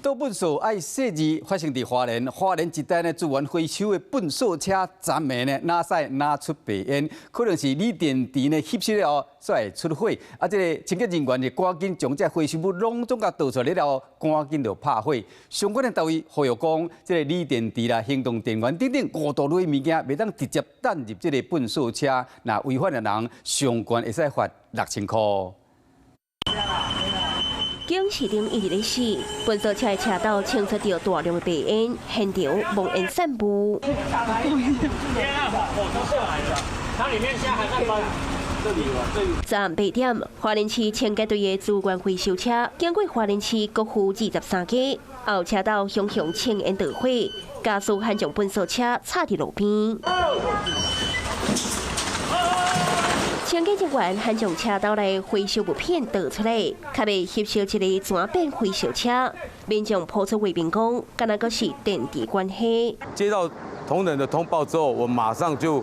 倒糞埽愛細膩發生佇花蓮，花蓮一台呢資源回收的糞埽車，昨暝呢哪駛哪出白煙，可能是鋰電池呢翕熄了後才會出火。啊，這个清潔人員就趕緊將這回收物攏總共倒出來了後，趕緊就拍火。相關的單位呼籲講，這个鋰電池啦、行動電源等等五大類物件，袂當直接擲入這个糞埽車，若違反的人，上懸會使罰6000箍。警示燈一直咧熄，糞埽車的車道清出著大量的白煙，現場濃煙散霧。它裡面現在還在噴。昨暗8點，花蓮市清潔隊的資源回收車經過花蓮市國父23街，後車道熊熊青煙著火，駕駛還將糞埽車插佇路邊。清潔人員還將車道內回收物品倒出來，較袂翕燒一个轉變回收車。民眾拋出畫面講，敢若閣是電池關係。接到同仁的通報之後，我馬上就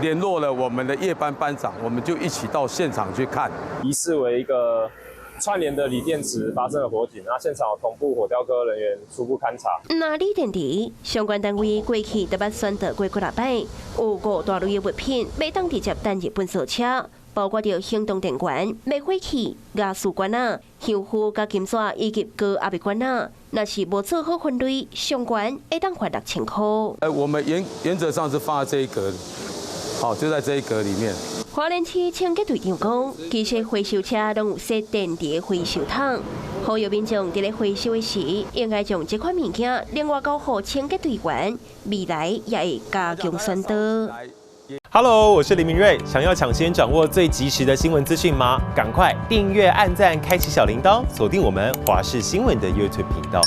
聯絡了我們的夜班班長，我們就一起到現場去看。疑似為一個串聯的鋰電池發生了火警，那現場有同步火調科人員初步勘查。那鋰電池相關單位過去都捌宣導過幾若擺，有五大類的物品袂當直接擲入糞埽車，包括著行動電源、滅火器、瓦斯罐仔、香薰佮金紙以及高壓的管仔，若是無做好分類，上懸會當罰6000箍。我們原則上是放在這一格，好，就在這一格裡面。花蓮市清潔隊長講，其實回收車攏有設電池回收桶，呼籲民眾佇咧回收的時，應該將這款物件另外交予清潔隊員，未來也會加強宣導。 Hello，我是林明瑞，想要搶先掌握最及時的新聞資訊嗎？趕快訂閱、按讚、開啟小鈴鐺，鎖定我們華視新聞的 YouTube 頻道。